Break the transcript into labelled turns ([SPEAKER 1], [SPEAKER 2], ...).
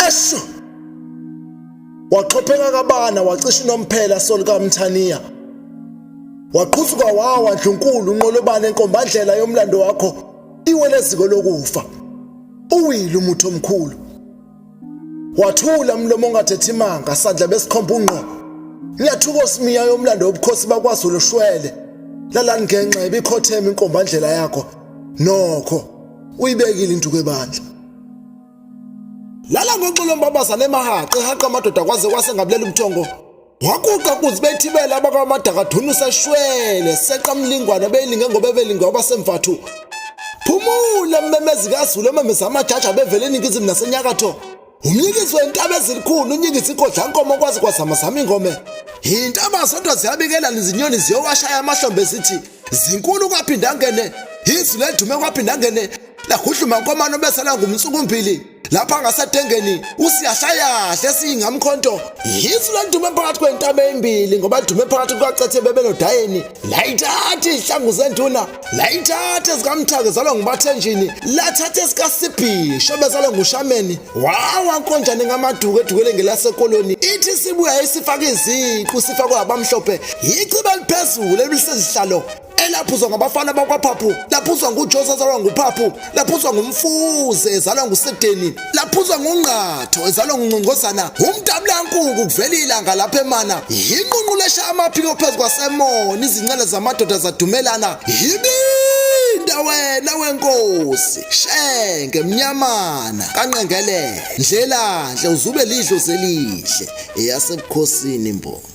[SPEAKER 1] Esho! Waxhopheka kabana wacisha unomphela solukaMthaniya. Waqhuzuka wawa ndlunkulu unqolobane enkombandlela yomlando wakho iwele eziko lokufa. Uwile umuthi omkhulu. Wathula mlomo ongathethi manga sandla besikhomba ungqo. Ngiyathuka osimiya yomlando wobukhosi bakwaZulu shwele. Lalani ngenxa ibikhothema inkombandlela yakho. Nokho uyibekile induku ebandla. Lala ngoxolo mbabazane emahaqa ehaqa amadoda kwaze kwase ngabulela ubuthongo. Wakuqa kuzi bethibela abakwamadakadunu seshwele seqa mlingwane beyilinge ngoba bebelinge abasemvathu. Phumula mmemezi kaZulu ememeza amajaji abevele eningizimu nasenyakatho. Umnyikisi wentaba ezilikhulu unyikisa inkodla nkomo kwazi kwazamazama ingome. Intaba zodwa ziyabikelana izinyoni ziyowashaya amahlombe zithi zinkulu kwaphinda angene izulu elidume kwaphinda angene lagudluma nkomano bese langumnsukumbili lapha ngasedengeni usiyahlayahle esiyingamkhonto yisu lalidume phakathi kwentaba eyimbili ngoba lidume phakathi kukacethe bebenodayeni layithatha iy'hlangu zenduna layithatha ezikamthake zalwa ngubathenjini lathatha esikasibhisho bezalwa ngushameni wawa nkonjane ngamaduku edukele ngelasekoloni ithi sibuya isifaka iziqu sifakwe abamhlophe yichibe eliphezulu elisezihlalo elaphuzwa ngabafana bakwaphaphu laphuzwa ngujose azalwa nguphaphu laphuzwa ngumfuze ezalwa ngusedeni laphuzwa ngungqatho ezalwa ngungcongcozana umdabulankuku kuvela ilanga lapha emana yinqunqu lesha amaphiko phezu kwasemona izincele zamadoda zadumelana yibinda wena wenkosi shenge mnyamana kanqengele ndlelanhle uzube lidlo zelihle eyasebukhosini mbongi.